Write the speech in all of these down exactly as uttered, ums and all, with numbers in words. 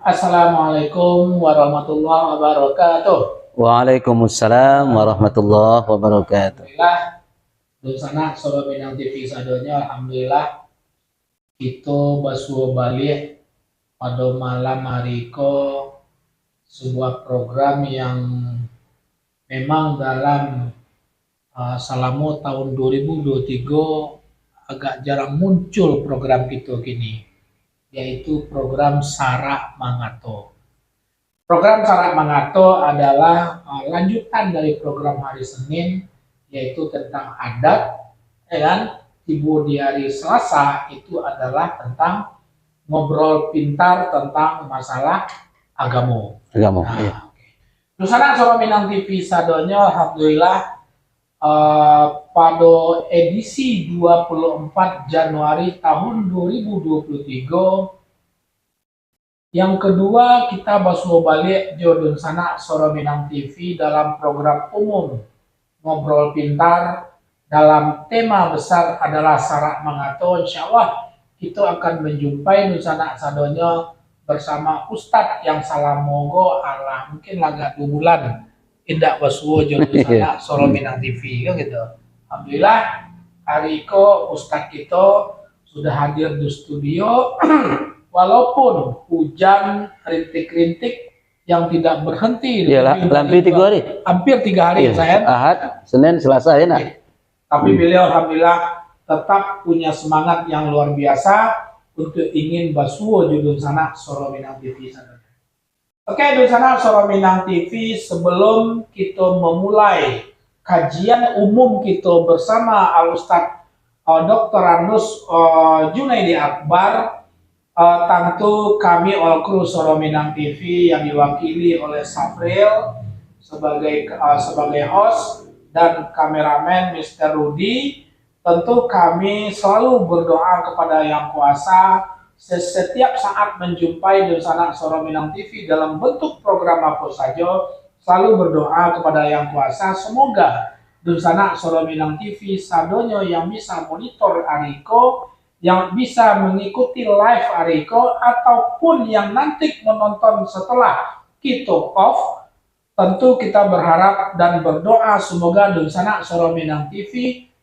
Assalamualaikum warahmatullahi wabarakatuh. Waalaikumsalam warahmatullahi wabarakatuh. Alhamdulillah, dunsanak Soro Minang T V sadonyo, alhamdulillah, kito basuo baliak pado malam hari ko, sebuah program yang memang dalam, ah, salamo tahun dua ribu dua tiga agak jarang muncul program kito kini, yaitu program Sarak Mangato. Program Sarak Mangato adalah, ah, lanjutan dari program hari Senin, yaitu tentang adat, ya kan? Tibo di hari Selasa itu adalah tentang ngobrol pintar tentang masalah agamo. Agamo, Nah, iya. oke. Dunsanak Soro Minang T V sadonyo, alhamdulillah, eh, pado edisi dua puluh empat Januari tahun dua ribu dua puluh tiga, yang kedua, kita basuo baliak jo dunsanak Soro Minang T V dalam program umum Ngobrol Pintar dalam tema besar adalah Sarak Mangato. Insya Allah, kito akan manjumpai dunsanak sadonyo bersama ustad yang salamo ko, alah, mungkin lah agak duo bulan indak basuo jo dunsanak Soro Minang T V, kan gitu. Alhamdulillah, hari ko ustad kito sudah hadir di studio, walaupun hujan rintik-rintik yang tidak berhenti Iyalah, lebih dari hampir dua, tiga hari. hampir tiga hari, Iya, Ustaz, ya. Ahad, Senin, Selasa, ya, nak? Iya. Tapi Hmm. beliau, alhamdulillah, tetap punya semangat yang luar biasa untuk ingin basuo jo dunsanak Soro Minang T V sadonyo. Oke, dunsanak Soro Minang T V, sebelum kita memulai kajian umum kita bersama Al Ustaz, eh, doktor Arnus, eh, Junaidi Akbar, eh, tantu kami all crew Soro Minang T V yang diwakili oleh Safril sebagai, eh, sebagai host dan kameramen Mister Rudi, tentu kami selalu berdoa kepada Yang Kuasa, se-, setiap saat menjumpai dunsanak Soro Minang T V dalam bentuk program apa saja, selalu berdoa kepada Yang Kuasa, semoga dunsanak Soro Minang T V sadonyo yang bisa monitor ari ko, yang bisa mengikuti live ari ko, ataupun yang nanti menonton setelah kita off, tentu kita berharap dan berdoa semoga dunsanak Soro Minang T V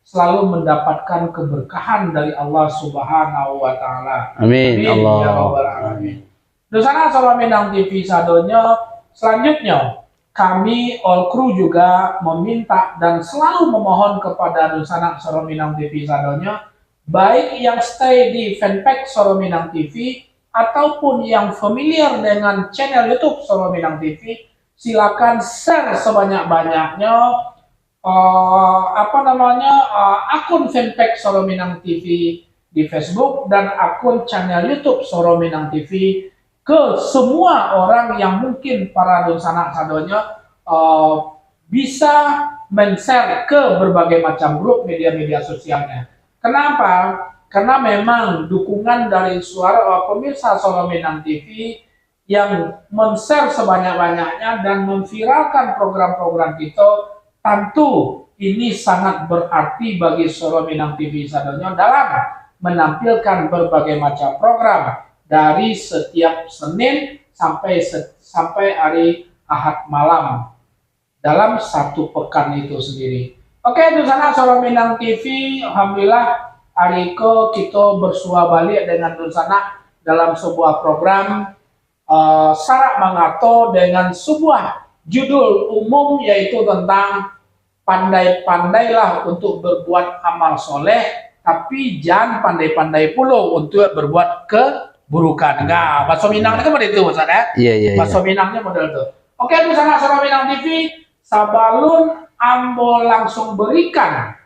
selalu mendapatkan keberkahan dari Allah Subhanahu wa Ta'ala. Amin. Amin, ya Rabbal Alamin. Dunsanak Soro Minang T V sadonyo, selanjutnya, kami all crew juga meminta dan selalu memohon kepada dunsanak Soro Minang T V sadonyo, baik yang stay di fanpage Soro Minang T V ataupun yang familiar dengan channel YouTube Soro Minang T V, silakan share sebanyak-banyaknya, eh, apa namanya, eh, akun fanpage Soro Minang T V di Facebook dan akun channel YouTube Soro Minang T V ke semua orang yang mungkin para dunsanak sadonyo, eh, bisa men-share ke berbagai macam grup media-media sosialnya. Kenapa? Karena memang dukungan dari suara, eh, pemirsa Soro Minang T V yang men-share sebanyak-banyaknya dan memviralkan program-program kita, tentu ini sangat berarti bagi Soro Minang T V sadonyo dalam menampilkan berbagai macam program dari setiap Senin sampai se-, sampai hari Ahad malam dalam satu pekan itu sendiri. Oke, dunsanak Soro Minang T V, alhamdulillah, hari ko kita bersua baliak dengan dunsanak dalam sebuah program, eh, Sarak Mangato dengan sebuah judul umum, yaitu tentang pandai-pandailah untuk berbuat amal soleh, tapi jan pandai-pandai pulo untuk berbuat keburukan. Nah, baso Minang ni kan model itu, Ustaz, ya? Iya, iya, iya. Baso Minangnya model itu. Oke, dunsanak Soro Minang T V, sabalun ambo langsung berikan,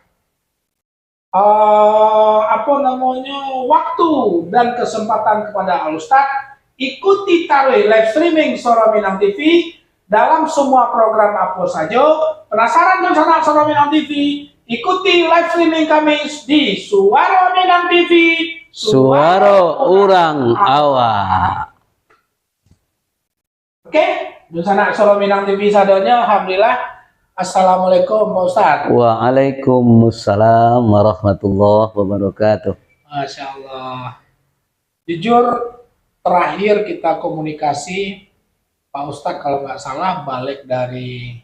eh, apa namanya, waktu dan kesempatan kepada Al Ustaz, ikuti taruih live streaming Soro Minang T V dalam semua program apa saja. Penasaran dunsanak Soro Minang T V? Ikuti live streaming kami di Suara Minang T V, Suaro urang awak. Oke, dunsanak Soro Minang T V sadonyo, alhamdulillah. Assalamualaikum, Pak Ustaz. Waalaikumsalam warahmatullahi wabarakatuh. Masya Allah. Jujur, Terakhir kita komunikasi, Pak Ustadz, kalau nggak salah, balik dari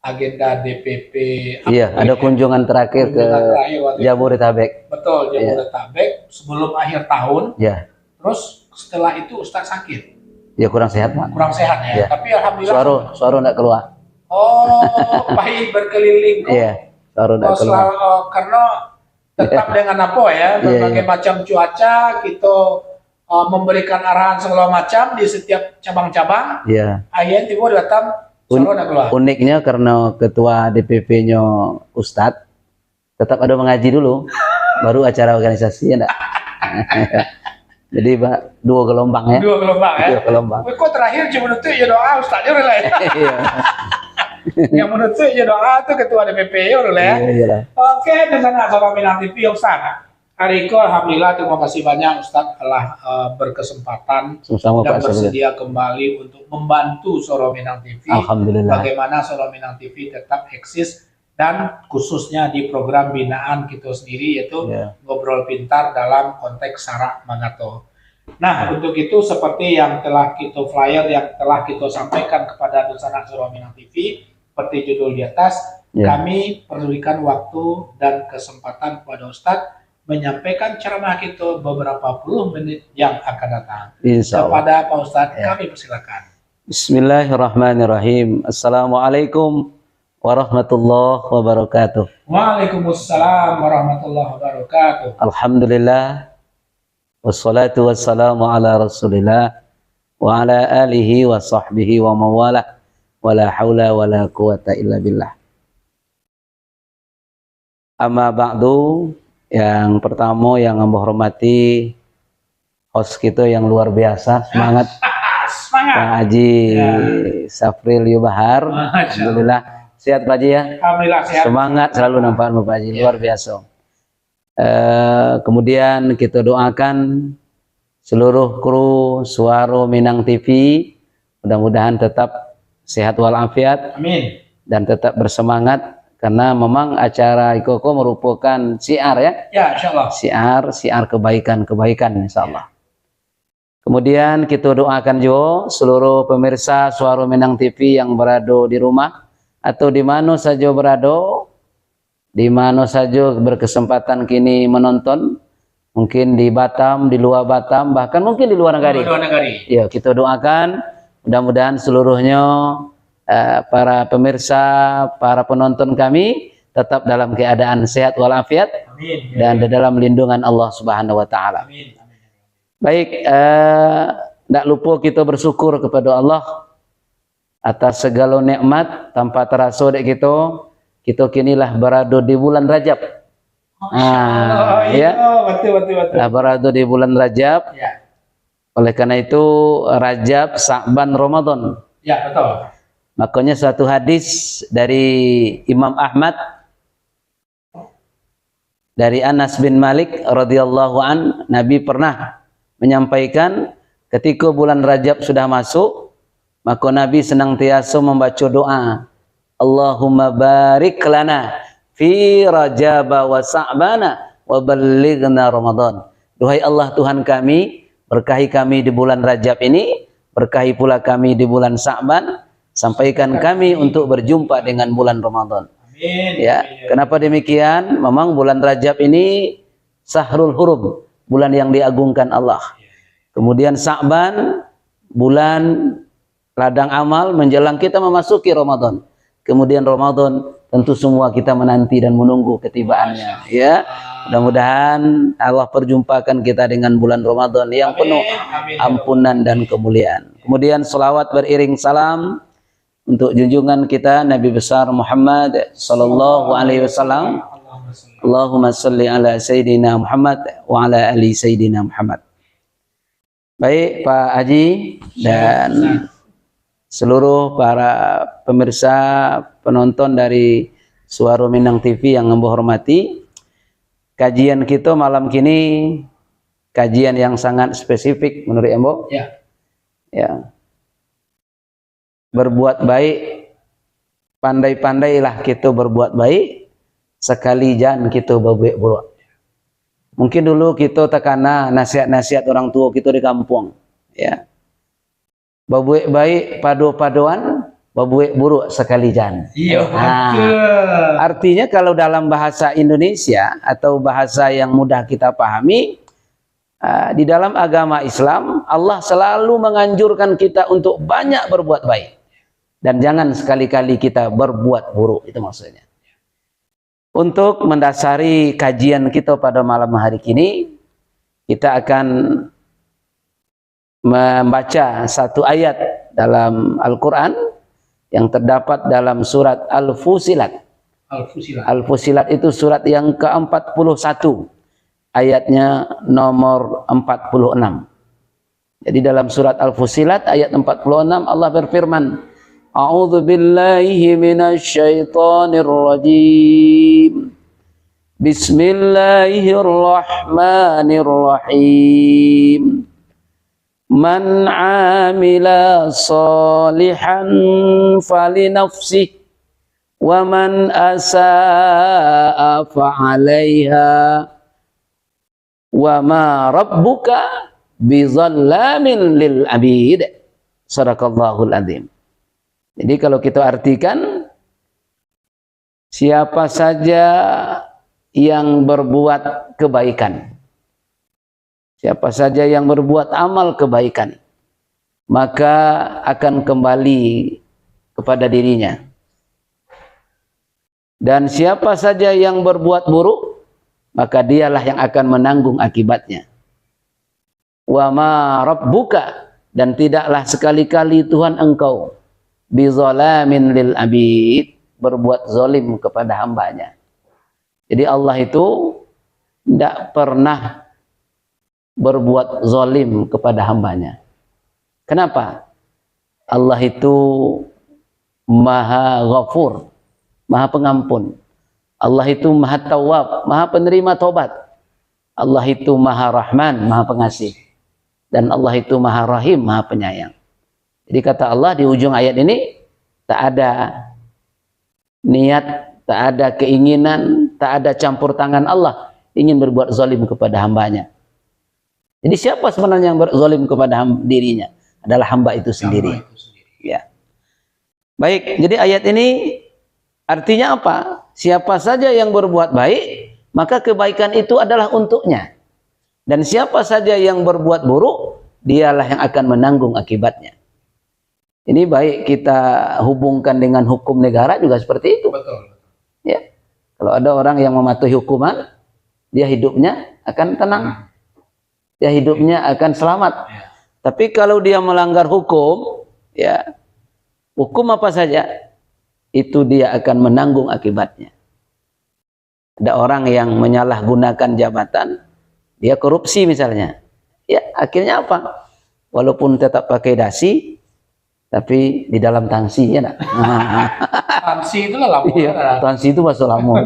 agenda D P P, apa Iya, ada itu ya? kunjungan terakhir ke Kunjungan terakhir waktu itu. Jabodetabek. Betul, Iya. Jabodetabek sebelum akhir tahun. Iya. Terus setelah itu Ustadz sakit. Ya, kurang sehat, Pak. Kurang sehat ya. Iya. Tapi alhamdulillah Suara, suara nggak keluar. Oh, pai berkeliling kok. Iya, suara nggak Oh, keluar. selalu, oh, karena tetap dengan apa ya, Iya, berbagai iya. macam cuaca, kita, uh, memberikan arahan segala macam di setiap cabang-cabang. Iya. Akhirnya tiba di Batam, Un-, suara nggak keluar. uniknya karena ketua D P P-nyo Ustadz, tetap ada mengaji dulu, baru acara organisasi, ya ndak? Jadi, ba-, dua gelombang, ya. Dua gelombang, ya. Dua gelombang. Weh, kok terakhir cuma nutup je doa, Ustaz je lah, ya. Iya. Yang menutup je doa tu ketua D P P je lah, ya. Iya, iya lah. Oke, dan sana Suara Minang T V, Ustaz. Hari ini, alhamdulillah, terima kasih banyak, Ustaz, telah, eh, berkesempatan Sama-sama, dan Pak, sama-sama. bersedia kembali untuk membantu Suara Minang T V. Alhamdulillah. Bagaimana Suara Minang T V tetap eksis dan khususnya di program binaan kita sendiri, yaitu Ya. Ngobrol Pintar dalam konteks Sarak Mangato. Nah, Ya. untuk itu, seperti yang telah kita flyer, yang telah kita sampaikan kepada dunsanak Suara Minang T V, seperti judul di atas, Ya. kami pedulikan waktu dan kesempatan kepada Ustaz menyampaikan ceramah kita beberapa puluh menit yang akan datang. Insya Allah. Kepada Pak Ustaz, Ya. kami persilakan. Bismillahirrahmanirrahim. Assalamualaikum warahmatullahi wabarakatuh. Waalaikumsalam warahmatullahi wabarakatuh. Alhamdulillah. Wassalatu wassalamu ala Rasulillah wa ala alihi wa sahbihi wa mawalah. Wala haula wala quwata illa billah. Amma ba'du, yang pertama yang ambo hormati, host kita yang luar biasa, semangat. Semangat. Pak Haji Ya. Safril Yubahar. Masya Allah. Alhamdulillah. Sehat, Pak Haji, ya? Alhamdulillah, sehat. Semangat selalu nampak Pak Haji, Ya. luar biasa. Eh, kemudian kita doakan seluruh kru Suaro Minang T V, mudah-mudahan tetap sehat walafiat Amin. dan tetap bersemangat, karena memang acara iko ko merupakan syiar, ya. Ya, insya Allah. Syiar, syiar kebaikan-kebaikan, insya Allah. Kemudian kita doakan juga seluruh pemirsa Suaro Minang T V yang berado di rumah atau di mano sajo berado, di mano sajo berkesempatan kini menonton, mungkin di Batam, di luar Batam, bahkan mungkin di luar negeri. Luar negeri. Ya, kita doakan mudah-mudahan seluruhnya, eh, para pemirsa, para penonton kami tetap dalam keadaan sehat walafiat Amin. Ya dan Allah. di dalam lindungan Allah Subhanahu wa Taala. Amin. Amin. Baik, eh, ndak lupo kito bersyukur kepada Allah atas segalo nikmat, tanpa taraso dek kito, kito kini lah barado di bulan Rajab. Masya Allah, Ah, iya, ya. betul, betul, betul. Lah barado di bulan Rajab. Ya. Oleh karena itu, Rajab, Sa'ban, Ramadan. Ya, betul. Makanya suatu hadis dari Imam Ahmad, dari Anas bin Malik radhiyallahu an, Nabi pernah menyampaikan, ketika bulan Rajab sudah masuk, maka Nabi senantiasa membaca doa, "Allahumma barik lana fi Rajaba wa Sa'bana wa ballighna Ramadan." Duhai Allah Tuhan kami, berkahi kami di bulan Rajab ini, berkahi pula kami di bulan Sa'ban, sampaikan kami untuk berjumpa dengan bulan Ramadan. Amin. Ya, Amin. Kenapa demikian? Memang bulan Rajab ini Syahrul Hurum, bulan yang diagungkan Allah. Kemudian Sa'ban, bulan ladang amal menjelang kita memasuki Ramadan. Kemudian Ramadan, tentu semua kita menanti dan menunggu ketibaannya. Masya Allah. Ya, mudah-mudahan Allah perjumpakan kita dengan bulan Ramadan yang Amin. penuh Amin. ampunan dan kemuliaan. Kemudian selawat beriring salam untuk junjungan kita Nabi besar Muhammad sallallahu alaihi wasallam. Allahumma salli ala Sayyidina Muhammad wa ala ali Sayyidina Muhammad. Baik, Pak Haji dan seluruh para pemirsa, penonton dari Suaro Minang T V yang ambo hormati, kajian kita malam kini kajian yang sangat spesifik menurut ambo. Ya. Ya. Berbuat baik, pandai-pandailah kito berbuat baik, sakali jan kito babuek buruak. Mungkin dulu kito takana nasihat-nasihat orang tuo kito di kampuang. Ya. Babuek baik pado-padoan, babuek buruk sakali jan. Iyo, ha, betul. Artinya, kalau dalam bahasa Indonesia atau bahasa yang mudah kita pahami, ah, di dalam agama Islam, Allah selalu menganjurkan kita untuk banyak berbuat baik. Dan jangan sekali-kali kita berbuat buruk, itu maksudnya. Untuk mendasari kajian kita pada malam hari kini, kita akan membaca satu ayat dalam Al-Quran yang terdapat dalam surat Al-Fusilat. Al-Fusilat. Al-Fusilat itu surat yang keempat puluh satu, ayatnya nomor empat puluh enam. Jadi, dalam surat Al-Fusilat ayat empat puluh enam, Allah berfirman, "A'udzu billahi minasyaitonir rajim. Bismillahirrahmanirrahim. Man 'amila shalihan falinafsih, wa man asa'a fa'alaiha. Wa ma rabbuka bizallamin lil abid." Sadaqallahul adzim. Jadi, kalau kita artikan, siapa saja yang berbuat kebaikan, siapa saja yang berbuat amal kebaikan, maka akan kembali kepada dirinya. Dan siapa saja yang berbuat buruk, maka dialah yang akan menanggung akibatnya. "Wa ma rabbuka," dan tidaklah sekali-kali Tuhan engkau, "bizalamin lil abid," berbuat zalim kepada hambanya. Jadi, Allah itu tidak pernah berbuat zalim kepada hambanya. Kenapa? Allah itu Maha Ghafur, Maha Pengampun. Allah itu Maha Tawwab, Maha Penerima Tobat. Allah itu Maha Rahman, Maha Pengasih. Dan Allah itu Maha Rahim, Maha Penyayang. Jadi, kata Allah di ujung ayat ini, tak ada niat, tak ada keinginan, tak ada campur tangan Allah ingin berbuat zalim kepada hambanya. Jadi, siapa sebenarnya yang berzalim kepada ham-, dirinya? Adalah hamba itu sendiri. Hamba itu sendiri. Ya. Baik, jadi ayat ini artinya apa? Siapa saja yang berbuat baik, maka kebaikan itu adalah untuknya. Dan siapa saja yang berbuat buruk, dialah yang akan menanggung akibatnya. Ini baik kita hubungkan dengan hukum negara juga seperti itu. Betul. Ya. Kalau ada orang yang mematuhi hukuman, dia hidupnya akan tenang. Dia hidupnya akan selamat. Ya. Tapi kalau dia melanggar hukum, ya, hukum apa saja, itu dia akan menanggung akibatnya. Ada orang yang menyalahgunakan jabatan, dia korupsi misalnya. Ya, akhirnya apa? Walaupun tetap pakai dasi, tapi di dalam tangsi, ya ndak? Tangsi itulah lamo. Iya, kan? Tangsi itu masuk lamo.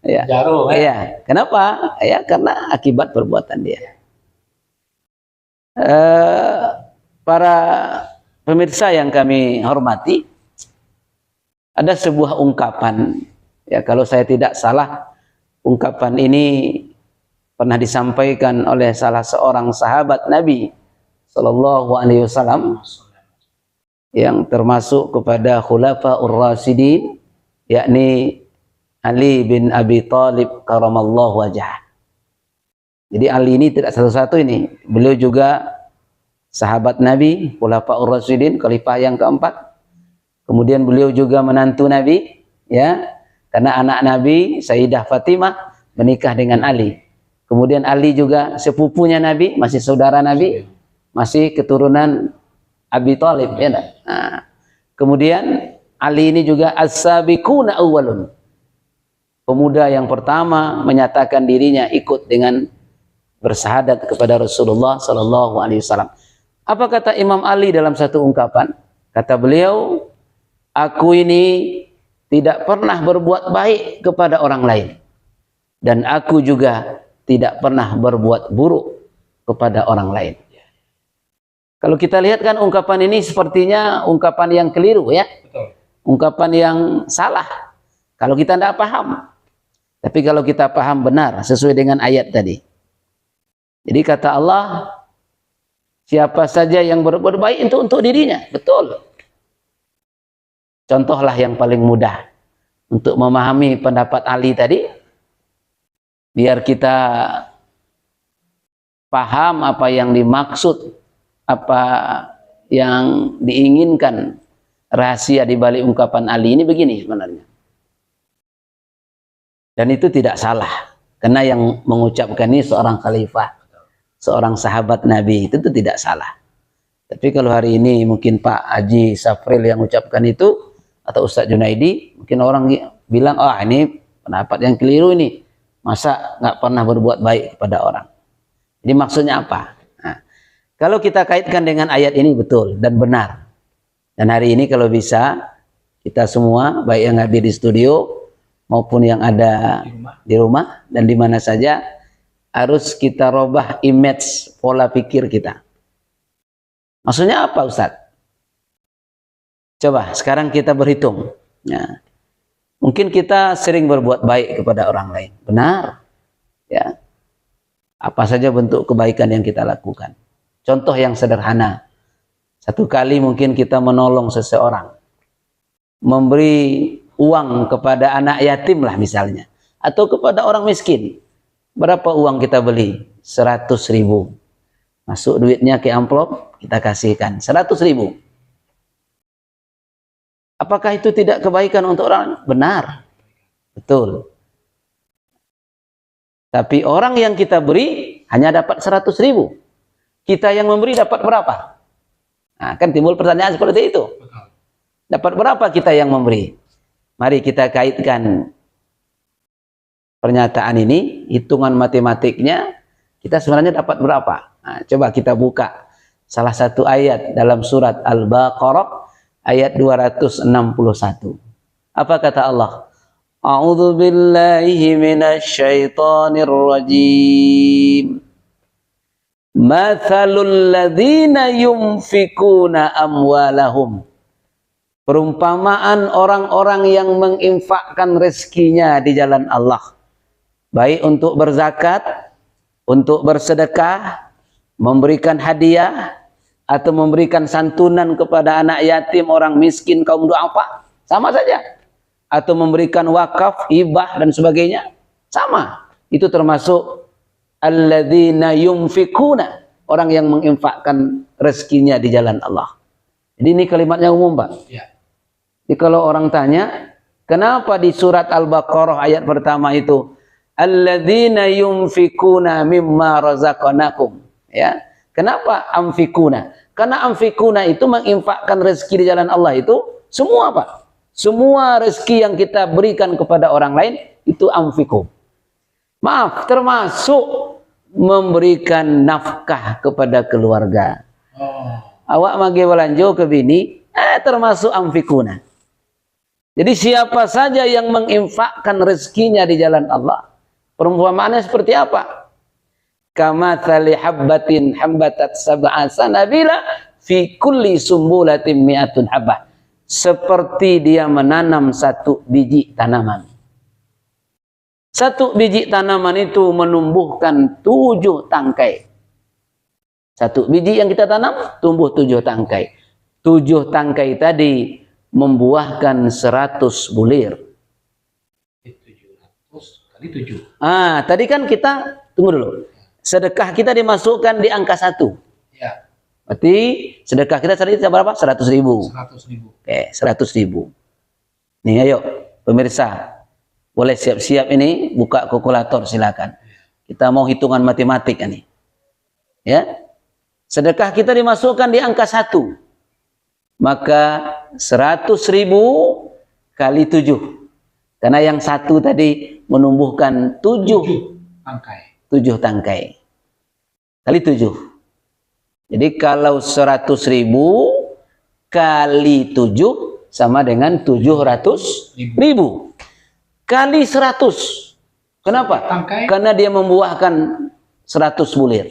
Ya. Jarum, ya. Iya. Kenapa? Ya, karena akibat perbuatan dia. Eh, para pemirsa yang kami hormati, ada sebuah ungkapan, ya, kalau saya tidak salah, ungkapan ini pernah disampaikan oleh salah seorang sahabat Nabi Sallallahu Alaihi Wasallam, yang termasuk kepada Khulafaur Rasyidin, yakni Ali bin Abi Thalib karamallahu wajhah. Jadi, Ali ini tidak satu-satu ini. Beliau juga sahabat Nabi, Khulafaur Rasyidin, khalifah yang keempat. Kemudian, beliau juga menantu Nabi, ya. Karena anak Nabi, Sayyidah Fatimah, menikah dengan Ali. Kemudian, Ali juga sepupunya Nabi, masih saudara Nabi, masih keturunan Abi Thalib, ya ndak? Nah, kemudian, Ali ini juga as-sabiquna awwalun. Pemuda yang pertama menyatakan dirinya ikut dengan bersyahadat kepada Rasulullah Sallallahu Alaihi Wasallam. Apa kata Imam Ali dalam satu ungkapan? Kata beliau, "Aku ini tidak pernah berbuat baik kepada orang lain, dan aku juga tidak pernah berbuat buruk kepada orang lain." Kalau kita lihat kan, ungkapan ini sepertinya ungkapan yang keliru, ya. Betul. Ungkapan yang salah kalau kita tidak paham. Tapi kalau kita paham benar sesuai dengan ayat tadi. Jadi, kata Allah, Siapa saja yang berbuat baik untuk, untuk dirinya. Betul. Contohlah yang paling mudah untuk memahami pendapat Ali tadi, biar kita paham apa yang dimaksud, apa yang diinginkan, rahasia di balik ungkapan Ali ini begini sebenarnya. Dan itu tidak salah, karena yang mengucapkan ini seorang khalifah, seorang sahabat Nabi, itu, itu tidak salah. Tapi kalau hari ini mungkin Pak Haji Safril yang ucapkan itu, atau Ustadz Junaidi, mungkin orang bilang, "Ah, ini pendapat yang keliru ini. Masa nggak pernah berbuat baik kepada orang?" Jadi maksudnya apa? Nah, kalau kita kaitkan dengan ayat ini, betul dan benar. Dan hari ini kalau bisa, kita semua, baik yang hadir di studio maupun yang ada di rumah dan di mana saja, harus kita robah image pola pikir kita. Maksudnya apa, Ustaz? Coba sekarang kita berhitung. Ya. Mungkin kita sering berbuat baik kepada orang lain. Benar. Ya. Apa saja bentuk kebaikan yang kita lakukan. Contoh yang sederhana. Satu kali mungkin kita menolong seseorang. Memberi uang kepada anak yatim lah misalnya. Atau kepada orang miskin. Berapa uang kita beli? Seratus ribu. Masuk duitnya ke amplop, kita kasihkan. Seratus ribu. Apakah itu tidak kebaikan untuk orang? Benar. Betul. Tapi orang yang kita beri hanya dapat seratus ribu. Kita yang memberi dapat berapa? Nah, kan timbul pertanyaan seperti itu. Dapat berapa kita yang memberi? Mari kita kaitkan pernyataan ini, hitungan matematiknya, kita sebenarnya dapat berapa? Nah, coba kita buka salah satu ayat dalam surat Al-Baqarah ayat dua ratus enam puluh satu. Apa kata Allah? "A'udzu billahi minasyaitonir rajim. Matsalul ladzina yunfikuna amwalahum." Perumpamaan orang-orang yang menginfakkan rezekinya di jalan Allah. Baik untuk berzakat, untuk bersedekah, memberikan hadiah, atau memberikan santunan kepada anak yatim, orang miskin, kaum duafa. Sama saja. Atau memberikan wakaf, hibah, dan sebagainya. Sama. Itu termasuk alladzina yunfikuna, orang yang menginfakkan rezekinya di jalan Allah. Jadi ini kalimatnya umum, Pak. Ya. Jadi kalau orang tanya, kenapa di surat Al-Baqarah ayat pertama itu, "Alladzina yunfikuna mimma razaqnakum." Ya. Kenapa anfikuna? Karena anfikuna itu menginfakkan rezeki di jalan Allah itu semua, Pak. Semua rezeki yang kita berikan kepada orang lain itu anfiku. Maaf, termasuk memberikan nafkah kepada keluarga. Oh. Awak magi balanjo ke bini, eh, termasuk anfikuna. Jadi siapa saja yang menginfakkan rezekinya di jalan Allah, perumpamaannya seperti apa? Kamatsali habbatin ambatat sab'a sanabila fi kulli sumbulatin mi'atun habbah. Seperti dia menanam satu biji tanaman. Satu biji tanaman itu menumbuhkan tujuh tangkai. Satu biji yang kita tanam, tumbuh tujuh tangkai. Tujuh tangkai tadi membuahkan seratus bulir. Tujuh ratus kali tujuh. Ah, tadi kan kita, tunggu dulu. Sedekah kita dimasukkan di angka satu. Ya. Berarti sedekah kita tadi berapa? Seratus ribu. Seratus ribu. Oke, seratus ribu. Nih, ayo, pemirsa, boleh siap-siap ini, buka kalkulator, silakan. Kita mau hitungan matematik ini. Ya. Sedekah kita dimasukkan di angka satu. Maka seratus ribu kali tujuh. Karena yang satu tadi menumbuhkan tujuh. Tujuh tangkai. Tujuh tangkai. Kali tujuh. Jadi kalau seratus ribu kali tujuh sama dengan tujuh ratus ribu. Kali seratus. Kenapa? Tangkai. Karena dia membuahkan seratus bulir.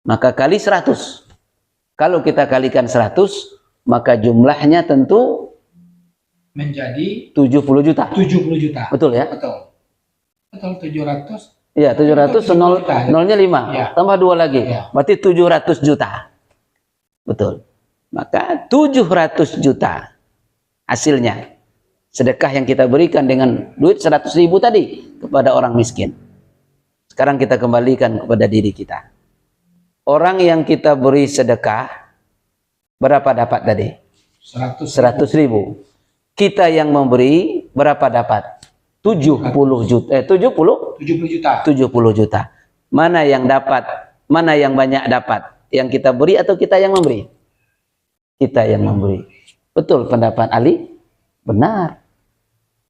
Maka kali seratus. Kalau kita kalikan seratus, maka jumlahnya tentu menjadi tujuh puluh juta. Tujuh puluh juta. Betul ya? Betul. Betul, tujuh ratus Ya, tujuh ratus, nol, nolnya lima. Ya. Tambah dua lagi. Ya. Berarti tujuh ratus juta. Betul. Maka tujuh ratus juta hasilnya. Sedekah yang kita berikan dengan duit seratus ribu tadi kepada orang miskin. Sekarang kita kembalikan kepada diri kita. Orang yang kita beri sedekah, berapa dapat tadi? Seratus ribu. Seratus ribu. Kita yang memberi, berapa dapat? Tujuh puluh juta, eh, tujuh puluh? Tujuh puluh juta. Tujuh puluh juta. Mana yang dapat? Mana yang banyak dapat? Yang kita beri atau kita yang memberi? Kita yang memberi. Betul pendapat Ali? Benar.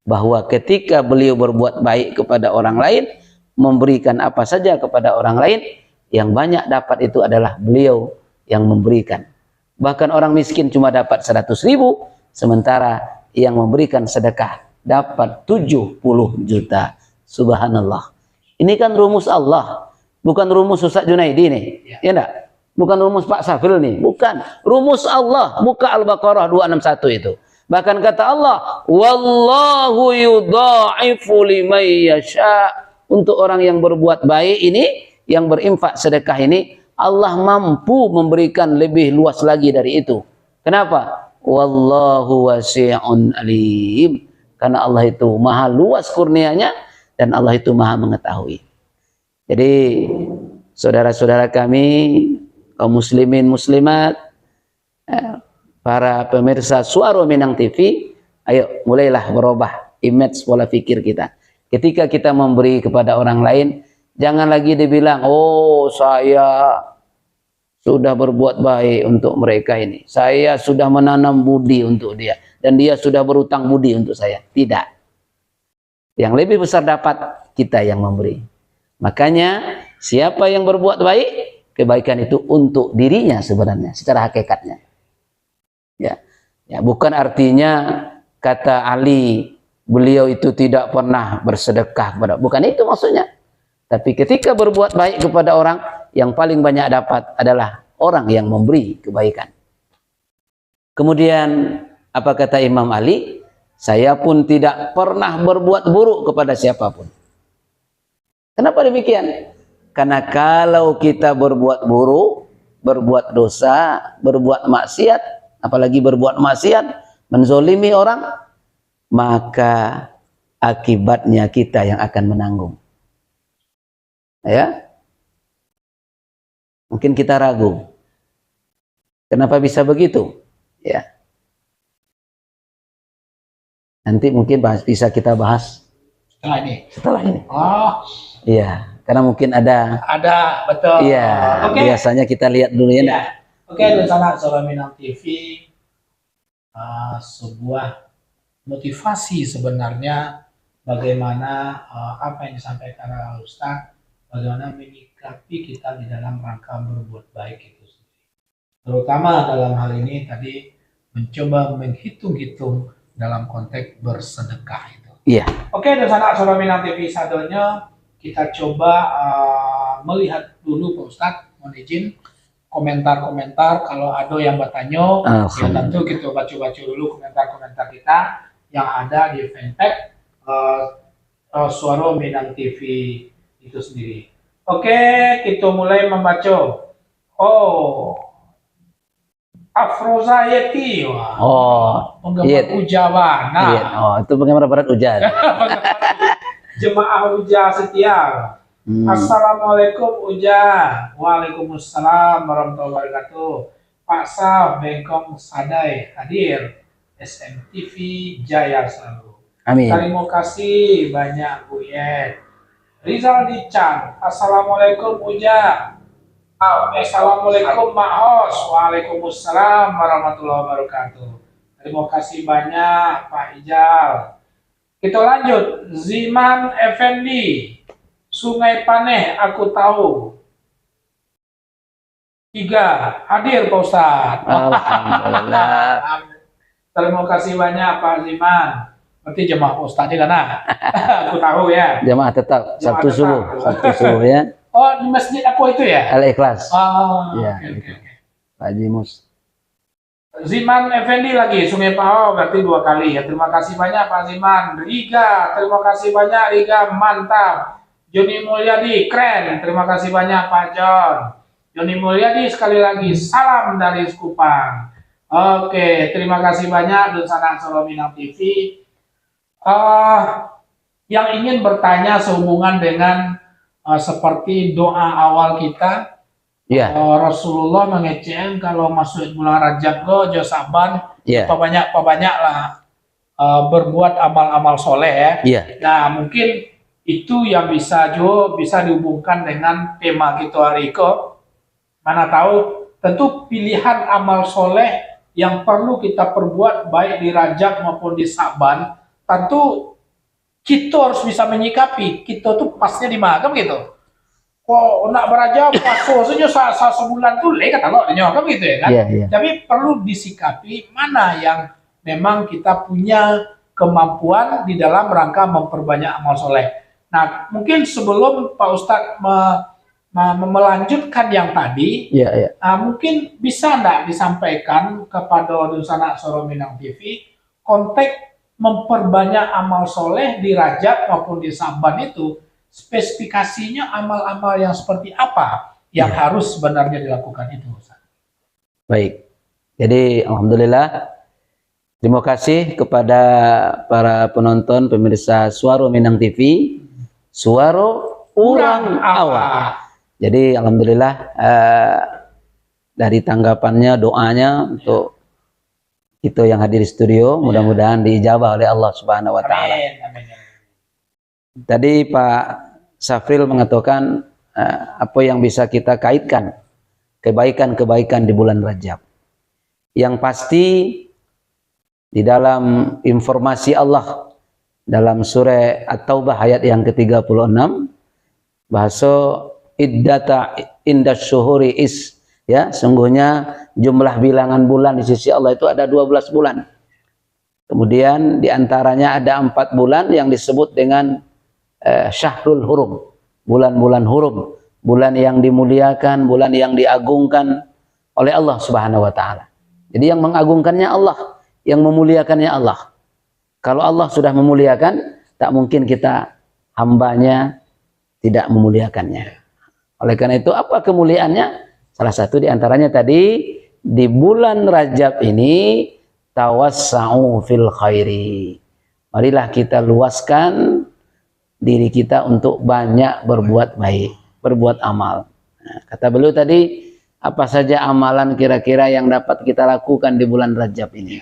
Bahwa ketika beliau berbuat baik kepada orang lain, memberikan apa saja kepada orang lain, yang banyak dapat itu adalah beliau yang memberikan. Bahkan orang miskin cuma dapat seratus ribu, sementara yang memberikan sedekah dapat tujuh puluh juta. Subhanallah. Ini kan rumus Allah, bukan rumus Ustaz Junaidi nih. Ya. Ya ndak? Bukan rumus Pak Safil nih, bukan. Rumus Allah, buka Al-Baqarah dua enam satu itu. Bahkan kata Allah, "Wallahu yudha'ifu liman yasha." Untuk orang yang berbuat baik ini, yang berinfak sedekah ini, Allah mampu memberikan lebih luas lagi dari itu. Kenapa? "Wallahu wasi'un alim." Karena Allah itu maha luas kurnianya dan Allah itu maha mengetahui. Jadi, saudara-saudara kami, kaum muslimin muslimat, eh, para pemirsa Suaro Minang T V, ayo mulailah berubah image pola pikir kita. Ketika kita memberi kepada orang lain, jangan lagi dibilang, "Oh, saya sudah berbuat baik untuk mereka ini. Saya sudah menanam budi untuk dia. Dan dia sudah berutang budi untuk saya." Tidak. Yang lebih besar dapat, kita yang memberi. Makanya, siapa yang berbuat baik, kebaikan itu untuk dirinya sebenarnya, secara hakikatnya. Ya. Ya, bukan artinya kata Ali, beliau itu tidak pernah bersedekah kepada, bukan itu maksudnya. Tapi ketika berbuat baik kepada orang, yang paling banyak dapat adalah orang yang memberi kebaikan. Kemudian, apa kata Imam Ali? "Saya pun tidak pernah berbuat buruk kepada siapapun." Kenapa demikian? Karena kalau kita berbuat buruk, berbuat dosa, berbuat maksiat, apalagi berbuat maksiat, menzolimi orang, maka akibatnya kita yang akan menanggung. Ya. Mungkin kita ragu. Kenapa bisa begitu? Ya. Nanti mungkin bahas, bisa kita bahas Setelah ini. Setelah ini. Oh. Iya, karena mungkin ada. Ada, betul. Iya, oke. Biasanya kita lihat dulu ya, iya, ndak? Oke, dunsanak Suaro Minang T V, eh, sebuah motivasi sebenarnya bagaimana, eh, apa yang disampaikan oleh Ustaz, bagaimana menyikapi kita di dalam rangka berbuat baik itu sendiri. Terutama dalam hal ini tadi mencoba menghitung-hitung dalam konteks bersedekah itu. Iya. Oke, dunsanak Suaro Minang T V sadonyo, kita coba, eh, melihat dulu, Pak Ustaz, mohon izin, komentar-komentar, kalau ada yang bertanya, ya, alhamdulillah, tentu kita baca-baca dulu komentar-komentar kita yang ada di fanpage, eh, eh, Suaro Minang T V itu sendiri. Oke, kita mulai membaca. Oh, Afroza Yeti, wah. Oh, penggemar Yet. Uja bana. Yet. Oh, itu penggemar berat Uja. Jemaah Uja setia. Hmm. Assalamualaikum Uja. Waalaikumsalam warahmatullahi wabarakatuh. Pak Saf, Bengkong Sadai hadir. S M T V jaya selalu. Amin. Terima kasih banyak, Bu Yet. Rizal Dican, Assalamualaikum Uja. Ah, Assalamualaikum Mak Hos. Waalaikumsalam warahmatullahi wabarakatuh. Terima kasih banyak, Pak Ijal. Kita lanjut. Ziman Effendi, Sungai Paneh, aku tahu. Tiga, hadir, Pak Ustaz. Alhamdulillah. Terima kasih banyak, Pak Ziman. Berarti jemaah Pak Ustaz juga, nah. Aku tahu, ya. Jemaah tetap, jemaah Sabtu tetap. Subuh. Sabtu subuh, ya. Oh, di masjid apa itu, ya? Al-Ikhlas. Oh, ya, oke, oke, gitu. Oke. Pak Haji Mus. Ziman Effendi lagi, Sungai Pahau, berarti dua kali, ya. Terima kasih banyak, Pak Ziman. Riga, terima kasih banyak, Riga. Mantap. Joni Mulyadi, keren. Terima kasih banyak, Pak John. Joni Mulyadi, sekali lagi, salam dari Sekupang. Oke, terima kasih banyak, Dunsanak Suara Minang T V. Ah, yang ingin bertanya sehubungan dengan, ah, seperti doa awal kita, Iya. eh, Rasulullah mengecekan kalau masuk bulan Rajab ko, jo Saban, Iya. pabanyak-pabanyaklah, eh, berbuat amal-amal soleh, ya. Iya. Nah, mungkin itu yang bisa jo, bisa dihubungkan dengan tema kita hari ko. Mana tahu, tentu pilihan amal soleh yang perlu kita perbuat baik di Rajab maupun di Saban, tentu kita harus bisa menyikapi, kita tu pasnya di mana, kan begitu? Kok nak baraja puasa saja sa-, sa-, sebulan tu, leh, kata lo, nyo, kan begitu, ya, kan? Iya, iya. Tapi perlu disikapi mana yang memang kita punya kemampuan di dalam rangka memperbanyak amal soleh. Nah, mungkin sebelum Pak Ustadz me-, me-, me-, melanjutkan yang tadi, Iya, iya. ah, mungkin bisa ndak disampaikan kepada Dunsanak Suara Minang T V konteks memperbanyak amal soleh di Rajab maupun di Saban itu, spesifikasinya amal-amal yang seperti apa yang Iya. harus sebenarnya dilakukan itu, Ustaz? Baik. Jadi, alhamdulillah, terima kasih kepada para penonton, pemirsa Suaro Minang T V, Suaro Urang Urang Awak. Awak. Jadi, alhamdulillah, eh, dari tanggapannya, doanya untuk kita yang hadir di studio, Ya. mudah-mudahan diijabah oleh Allah Subhanahu wa Taala. Amin, amin, amin. Tadi Pak Safril mengatakan, eh, apa yang bisa kita kaitkan kebaikan-kebaikan di bulan Rajab. Yang pasti, di dalam informasi Allah dalam surah At-Taubah ayat yang ketiga puluh enam, bahaso iddata inda syuhuri is, ya, sungguhnya jumlah bilangan bulan di sisi Allah itu ada dua belas bulan. Kemudian di antaranya ada empat bulan yang disebut dengan, eh, syahrul hurum, bulan-bulan hurum, bulan yang dimuliakan, bulan yang diagungkan oleh Allah Subhanahu wa Taala. Jadi, yang mengagungkannya Allah, yang memuliakannya Allah. Kalau Allah sudah memuliakan, tak mungkin kita hambanya tidak memuliakannya. Oleh karena itu, apa kemuliaannya? Salah satu di antaranya tadi, di bulan Rajab ini, tawassa'u fil khairi. Marilah kita luaskan diri kita untuk banyak berbuat baik, berbuat amal. Nah, kata beliau tadi, apa saja amalan kira-kira yang dapat kita lakukan di bulan Rajab ini?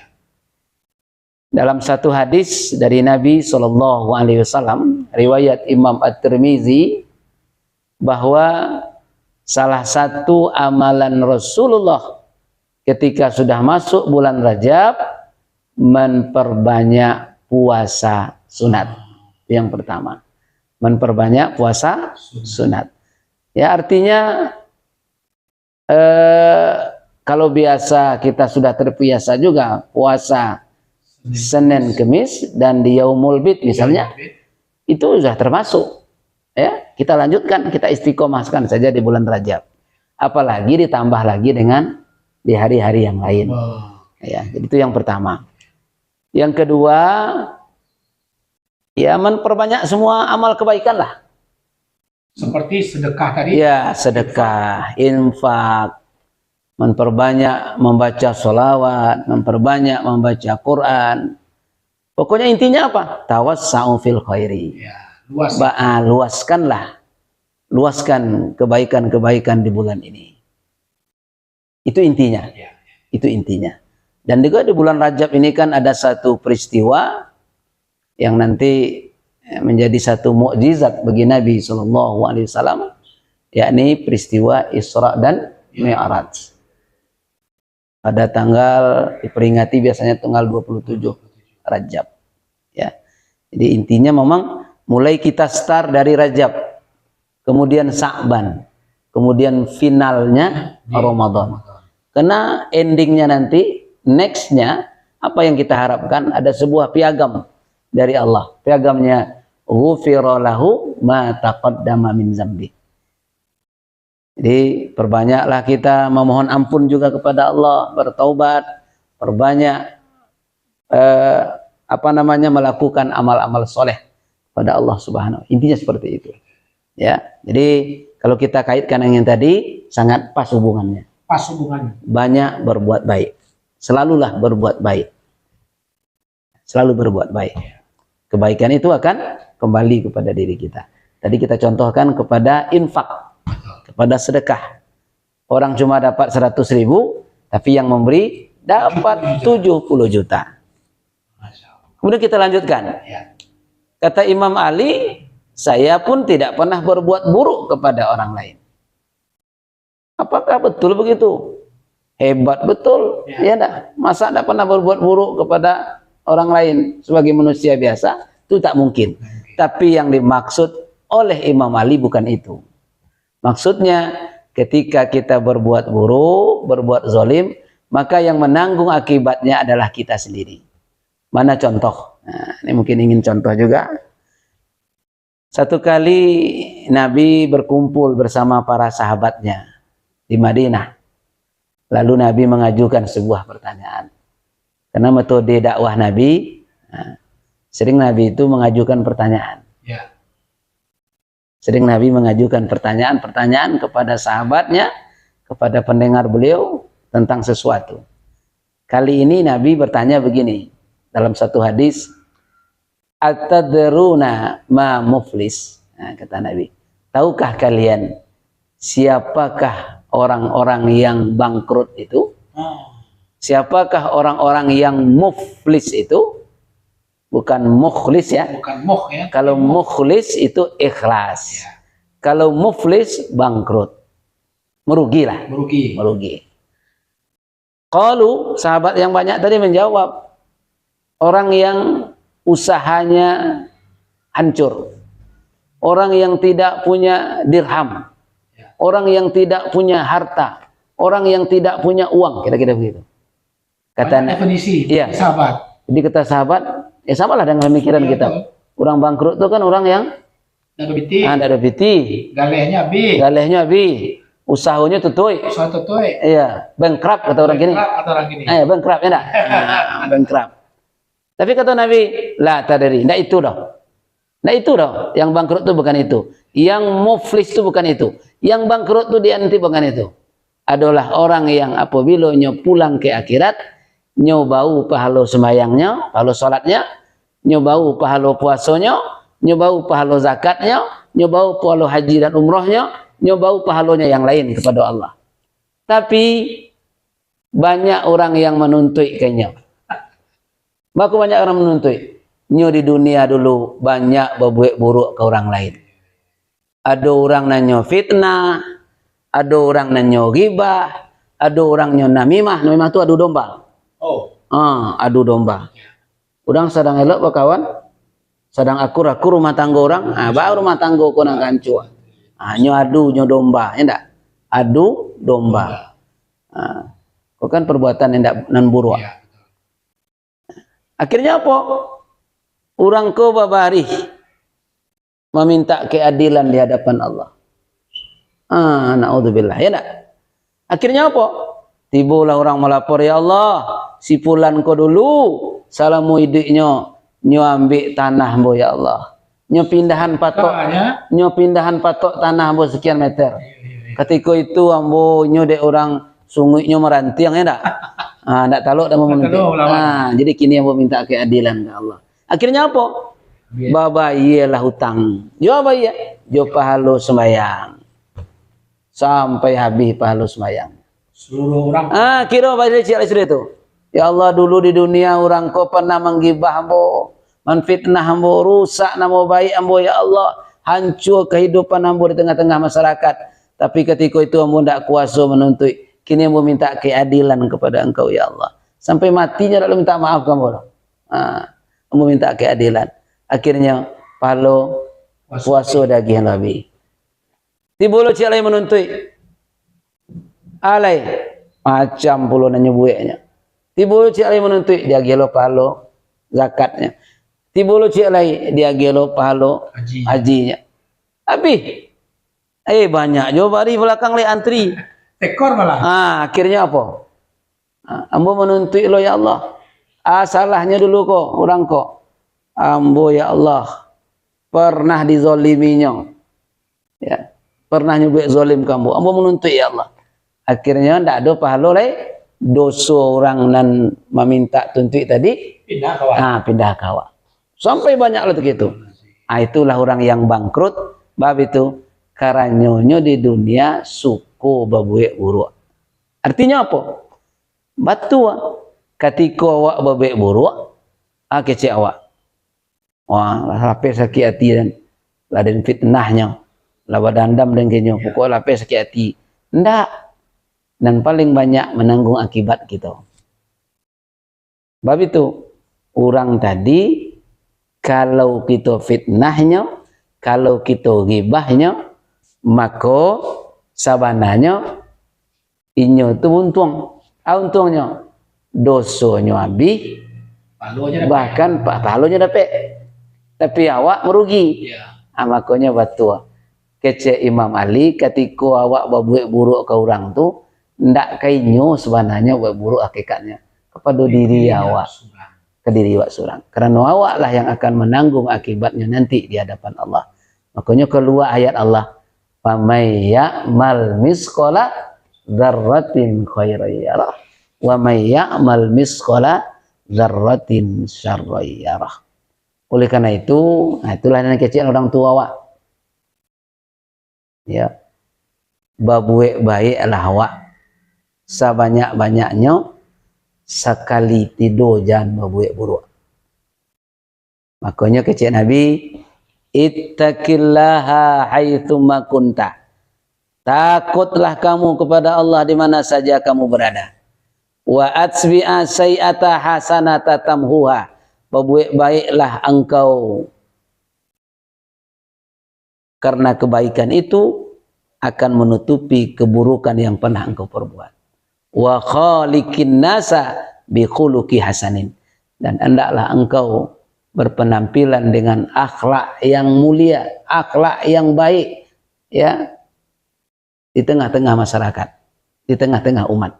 Dalam satu hadis dari Nabi Shallallahu Alaihi Wasallam, riwayat Imam At-Tirmizi, bahwa salah satu amalan Rasulullah ketika sudah masuk bulan Rajab, memperbanyak puasa sunat. Yang pertama, memperbanyak puasa sunat. Ya, artinya, eh, kalau biasa kita sudah terbiasa juga puasa Senin, Kemis, dan di Yaumul Bid misalnya, Yaumul Bid. Itu sudah termasuk. Ya, kita lanjutkan, kita istiqomahkan saja di bulan Rajab. Apalagi ditambah lagi dengan di hari-hari yang lain. Wah. Ya, jadi itu yang pertama. Yang kedua, ya, memperbanyak semua amal kebaikan lah. Seperti sedekah tadi? Ya, sedekah, infak, memperbanyak membaca sholawat, memperbanyak membaca Quran. Pokoknya intinya apa? Tawassa'u fil khairi. Ya, luas. Ba-, ah, luaskanlah. Luaskan kebaikan-kebaikan di bulan ini. Itu intinya. Ya. Itu intinya. Dan juga di bulan Rajab ini kan ada satu peristiwa yang nanti, eh, menjadi satu mukjizat bagi Nabi Shallallahu Alaihi Wasallam, yakni peristiwa Isra dan Ya. Mi'raj. Pada tanggal diperingati biasanya tanggal dua puluh tujuh Rajab. Ya. Jadi intinya memang mulai kita start dari Rajab, kemudian Sa'ban, kemudian finalnya Di Ramadan. Ramadan. Karena endingnya nanti, nextnya, apa yang kita harapkan, ada sebuah piagam dari Allah. Piagamnya, "Ghufira lahu ma taqaddama min zambi." Jadi, perbanyaklah kita memohon ampun juga kepada Allah, bertaubat, perbanyak, eh, apa namanya, melakukan amal-amal soleh pada Allah Subhanahu. Intinya seperti itu. Ya, jadi kalau kita kaitkan dengan yang tadi, sangat pas hubungannya. Pas hubungannya. Banyak berbuat baik. Selalulah berbuat baik. Selalu berbuat baik. Kebaikan itu akan kembali kepada diri kita. Tadi kita contohkan kepada infak, kepada sedekah. Orang cuma dapat seratus ribu, tapi yang memberi dapat tujuh puluh juta. Kemudian kita lanjutkan. Ya. Kata Imam Ali, "Saya pun tidak pernah berbuat buruk kepada orang lain." Apakah betul begitu? Hebat betul, ya. Ya ndak? Masa ndak pernah berbuat buruk kepada orang lain sebagai manusia biasa? Itu tak mungkin. Tapi yang dimaksud oleh Imam Ali bukan itu. Maksudnya, ketika kita berbuat buruk, berbuat zalim, maka yang menanggung akibatnya adalah kita sendiri. Mana contoh? Nah, ini mungkin ingin contoh juga. Satu kali Nabi berkumpul bersama para sahabatnya di Madinah. Lalu Nabi mengajukan sebuah pertanyaan. Karena metode dakwah Nabi, nah, sering Nabi itu mengajukan pertanyaan. Ya. Sering Nabi mengajukan pertanyaan-pertanyaan kepada sahabatnya, kepada pendengar beliau tentang sesuatu. Kali ini Nabi bertanya begini, dalam satu hadis, "Atadruna ma muflis?" Nah, kata Nabi, "Tahukah kalian siapakah orang-orang yang bangkrut itu? Ah. Siapakah orang-orang yang muflis itu?" Bukan mukhlis, ya. Bukan muh, ya. Kalau mukhlis itu ikhlas. Ya. Kalau muflis, bangkrut. Merugilah. Merugi. Merugi. Qalu, sahabat yang banyak tadi menjawab, orang yang usahanya hancur, orang yang tidak punya dirham, ya, orang yang tidak punya harta, orang yang tidak punya uang, kira-kira begitu. Kata banyak na-, definisi, iya, definisi sahabat. Jadi kata sahabat, ya samalah dengan pemikiran, iya, kita, betul. Orang bangkrut tu kan orang yang ndak ado piti. Ah, ndak ado piti. Galehnyo abih. Galehnyo abih. Usahanyo tutuik. Usaha tutuik. Iya, bankrupt kata orang kini. Bankrupt kata orang kini. Eh, bankrupt, ya ndak? Ah, bankrupt. Tapi kata Nabi, "La tadri, ndak itu doh. Ndak itu doh. Yang bangkrut tu bukan itu. Yang muflis tu bukan itu. Yang bangkrut tu di nanti bukan itu. Adolah orang yang apabilo nyo pulang ke akhirat, nyo bau pahalo sumbayangnyo, pahalo salatnyo, nyo bau pahalo puasonyo, nyo bau pahalo zakatnyo, nyo bau pahalo haji dan umrahnyo, nyo bau pahalonyo yang lain kepada Allah. Tapi, banyak orang yang manuntuik ka inyo." Mako banyak orang manuntuik. Nyo di dunia dulu banyak babuek buruk ka urang lain. Ado urang nan nyo fitnah, ado urang nan nyo gibah, ado urang nyo namimah. Namimah tu adu domba. Oh. Ah, adu domba. Urang sadang elok bakawan, sadang akur-akur rumah tanggo urang, ah, baru rumah tanggo ko nan kancua. Ah, nyo adu, nyo domba, ya ndak? Adu domba. Ah, ko kan perbuatan nan indak, nan buruak. Iya, betul. Akhirnyo apo? Urang ko babarih mamintak keadilan di hadapan Allah. Ah, naudzubillah, ya ndak? Akhirnyo apo? Tibolah urang malapor, "Ya Allah, si pulan ko dulu, salamo iduiknyo, nyo ambek tanah ambo, ya Allah. Nyo pindahan patok, ah, ya, nyo pindahan patok tanah ambo sekian meter. Iya, iya, iya. Katiko itu ambo, nyo dek urang sunguiknyo marantiang, ya ndak? Ah, ndak talok dah mamantik. Ndak talok, ulama. Ah, jadi kini ambo minta keadilan ka Allah." Akhirnyo apo? Iya. Babayialah utang. Jo apo iyo? Jo pahalo sumbayang. Sampai habih pahalo sumbayang. Seluruh urang. Ah, kiro baliak ciek lai sudah tu. "Ya Allah, dulu di dunia urang ko pernah manggibah ambo, manfitnah ambo, rusak namo baik ambo, ya Allah. Hancua kahidupan ambo di tangah-tangah masyarakat. Tapi katiko itu ambo ndak kuaso manuntuik. Kini ambo minta keadilan kepada Engkau, ya Allah." Sampai mati nyo ndak lo minta maaf ka ambo doh. Ha, ambo minta keadilan. Akhirnyo, pahalo puaso diagiah labiah. Tibo lo ciek lai manuntuik. Alai, macam pulo nan nyo bueknyo. Tibo lo ciek lai manuntuik, diagiah lo pahalo zakatnyo. Tibo lo ciek lai, diagiah lo pahalo haji, hajinyo. Habih. Eh, banyak jo barih balakang lai antri. Tekor malah. Ah, akhirnyo apo? Ah, ambo manuntuik lo, ya Allah. Ah, salahnyo dulu ko, urang ko. Ambo, ya Allah, pernah dizoliminyo. pernah nyo buek zalim ka ambo, ambo manuntuik, ya Allah. Akhirnyo ndak ado pahalo lai, doso urang nan mamintak tuntuik tadi, pindah ka awak. Ha, pindah ka awak. Sampai banyak lah tu gitu. Ah, itulah urang yang bangkrut, bab itu, karanonyo di dunia suko babuek buruak. Artinyo apo? Batua, katiko awak babuek buruak, ah, kecek awak. Wah, lah lapeh sakik ati den. Lah den fitnahnyo. Lah badandam den ka inyo. Ya. Pokok lapeh sakik ati. Ndak. Nan paling banyak mananggung akibat kito. Bab itu, urang tadi, kalau kito fitnahnyo, kalau kito gibahnyo, mako sabananyo inyo tu untuang. Ah, untuangnyo, dosonyo abih, pahalonyo dapek. Bahkan pa-, pahalonyo dapek. Tapi awak marugi. Ya. Ah, makonyo batua. Kecek Imam Ali, katiko awak babuek buruak ka urang tu, ndak ka inyo sabananyo buek buruak hakikatnyo. Kapado diri awak. Surang. Ka diri awak surang. Karano awaklah yang akan mananggung akibatnyo nanti di hadapan Allah. Makonyo kalua ayat Allah, "Faman ya'mal misqala dzarratin khairan yarah, wa man ya'mal misqala dzarratin syarran yarah." Oleh karena itu, nah, itulah nan kecek urang tua awak. Ya. Babuek baiklah awak sabanyak-banyaknyo, sakali tido jan babuek buruak. Makonyo kecek Nabi, "Ittaqillaha haitsuma kunta." Takutlah kamu kepada Allah di mana saja kamu berada. "Wa atbi'as sayyi'ata hasanata tamhuha." Babuek baiklah engkau, karena kebaikan itu akan menutupi keburukan yang pernah engkau perbuat. "Wa khaliqin nasa bi khuluqi hasanin." Dan hendaklah engkau berpenampilan dengan akhlak yang mulia, akhlak yang baik, ya, di tengah-tengah masyarakat, di tengah-tengah umat.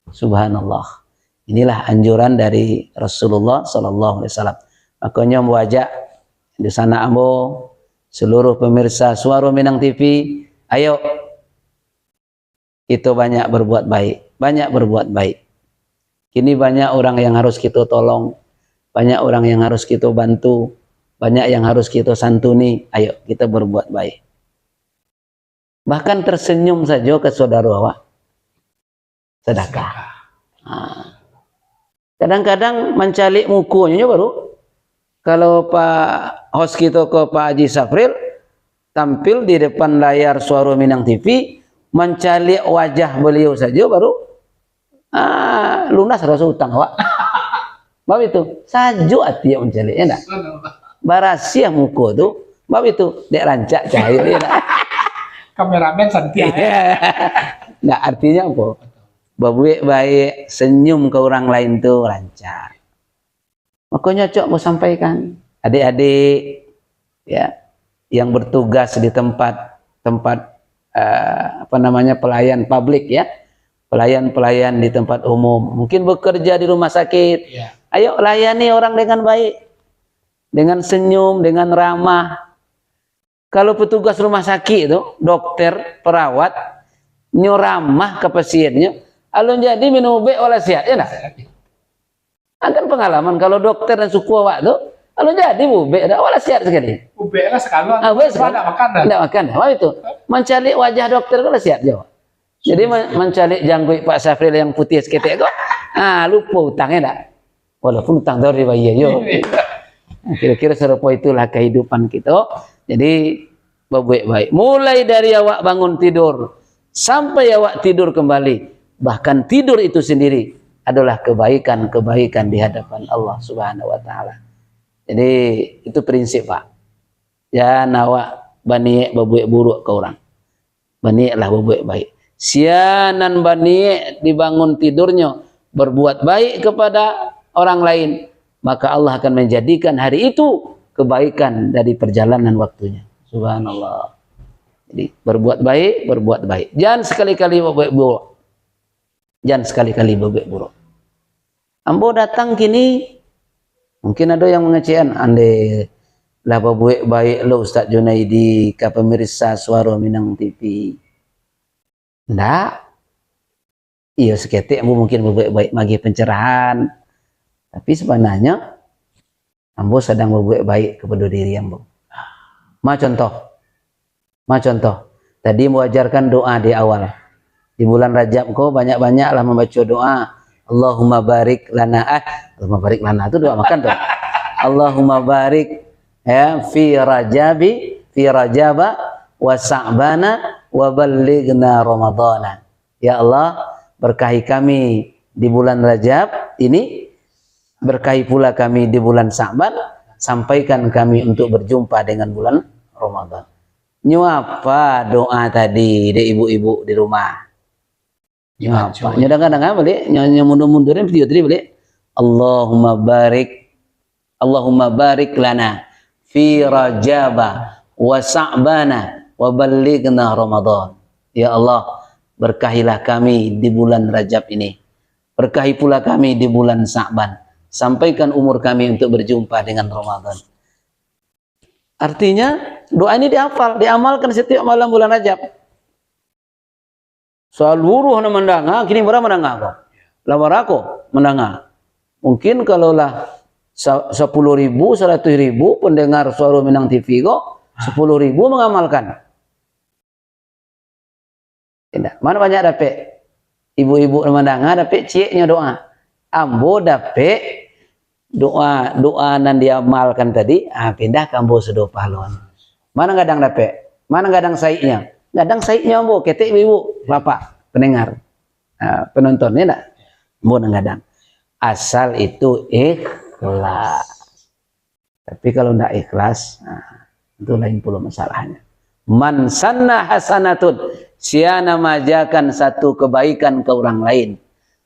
Subhanallah. Inilah anjuran dari Rasulullah sallallahu alaihi wasallam. Makonyo, ambo ajak di sanak ambo, seluruh pemirsa Suaro Minang T V, ayo, kito banyak berbuat baik, banyak berbuat baik. Kini banyak urang yang harus kito tolong, banyak urang yang harus kito bantu, banyak yang harus kito santuni. Ayo, kito berbuat baik. Bahkan tersenyum sajo ka saudaro awak, sedekah. Ha. Kadang-kadang mancaliak mukonyo baru. Kalau Pak Host kito ko, Pak Haji Safril, tampil di depan layar Suaro Minang T V, mancaliak wajah beliau sajo baru, ah, lunas rasa utang awak. Bab itu, sajuak ati awak mancaliak, ya ndak? Barasiah muko tu, bab itu, dek rancak cahayo, ya ndak? Kameramen santiang, ya. Iya. Ndak, artinyo apo? Babuek baik, senyum ka urang lain tu rancak. Makonyo, cok, ambo sampaikan, adik-adik, ya, yang bertugas di tempat, tempat, eh, apa namanya, pelayan publik, ya, pelayan-pelayan di tempat umum, mungkin bekerja di rumah sakit, ya, ayo layani orang dengan baik, dengan senyum, dengan ramah. Kalau petugas rumah sakik tu, dokter, perawat, nyo ramah ka pasiennyo, alun jadi minum ubek, walah sehat, ya ndak? Kan pengalaman, kalau dokter nan suku awak tu, alun jadi ubek, dak, walah sehat sakali. Ubek lah sakali. Ah, ubek sakali. Ndak makan dah. Ndak makan dah. Bab itu, mancaliak wajah dokter tu lah sehat jo. Jadi, man-, mancaliak jangguik Pak Safril yang putiah saketek ko, ah, lupo utang, ya ndak? Walaupun utang tu dibayia jo. Nah, kira-kira sarupo itulah kehidupan kito. Jadi, babuek baik. Mulai dari awak bangun tidur, sampai awak tidur kembali. Bahkan tidur itu sendiri adalah kebaikan-kebaikan di hadapan Allah Subhanahu wa Ta'ala. Jadi, itu prinsip, Pak. Jan awak baniaik babuek buruak ka urang. Baniaiklah babuek baik. Sia nan baniaik dibangun tidurnyo berbuat baik kepada orang lain, maka Allah akan menjadikan hari itu kebaikan dari perjalanan waktunya. Subhanallah. Jadi, berbuat baik, berbuat baik. Jan sekali-kali babuek buruak. Jan sekali-kali babuek buruak. Ambo datang kini, mungkin ado yang mangecekan, "Andeh, lah babuek baik lo Ustaz Junaidi ka pemirsa Suaro Minang T V. Ndak. Iyo, saketek ambo mungkin babuek baik magih pencerahan. Tapi sabananyo, ambo sadang babuek baik kapado diri ambo. Ma contoh. Ma contoh. Tadi ambo ajarkan doa di awal. Di bulan Rajab ko banyak-banyaklah mambaco doa. Allahumma barik lana. Ah, Allahumma barik lana tu doa makan tu. Allahumma barik, ya, fi Rajabi, fi Rajaba wa Sa'bana wa ballighna Ramadana. Ya Allah, berkahi kami di bulan Rajab ini, berkahi pula kami di bulan Sa'ban, sampaikan kami untuk berjumpa dengan bulan Ramadan. Nyo apa doa tadi, dek ibu-ibu di rumah? Nyo apa? Nyo danga-danga baliak, nyo, nyo mundur-mundurin video tadi baliak. Allahumma barik, Allahumma barik lana fi Rajaba wa Sa'bana wa ballighna Ramadan. Ya Allah, berkahilah kami di bulan Rajab ini. Berkahi pula kami di bulan Sa'ban. Sampaikan umur kami untuk berjumpa dengan Ramadan. Artinya, doa ini dihafal, diamalkan setiap malam bulan Rajab. Saluruh nan mandanga, kini bara mandanga ko? Lah bara ko mandanga? Mungkin kalau lah sa-, sapuluh ribu, saratuih ribu pendengar Suaro Minang T V ko, sapuluh ribu mangamalkan. Indak. Mano banyak dapek? Ibu-ibu nan mandanga dapek cieknyo doa. Ambo dapek doa, doa nan diamalkan tadi, ah, pindah ka ambo sudo pahalonyo. Mano gadang dapek? Mano gadang saiknyo? Gadang saiknyo ambo, ketek ibu-ibu, bapak, pendengar. Ah, penonton, ya ndak? Ambo nan gadang. Asal itu ikhlas. Tapi kalau ndak ikhlas, nah, itu lain pulo masalahnyo. Man sanna hasanatun, sia nan maajakan satu kebaikan ka urang lain.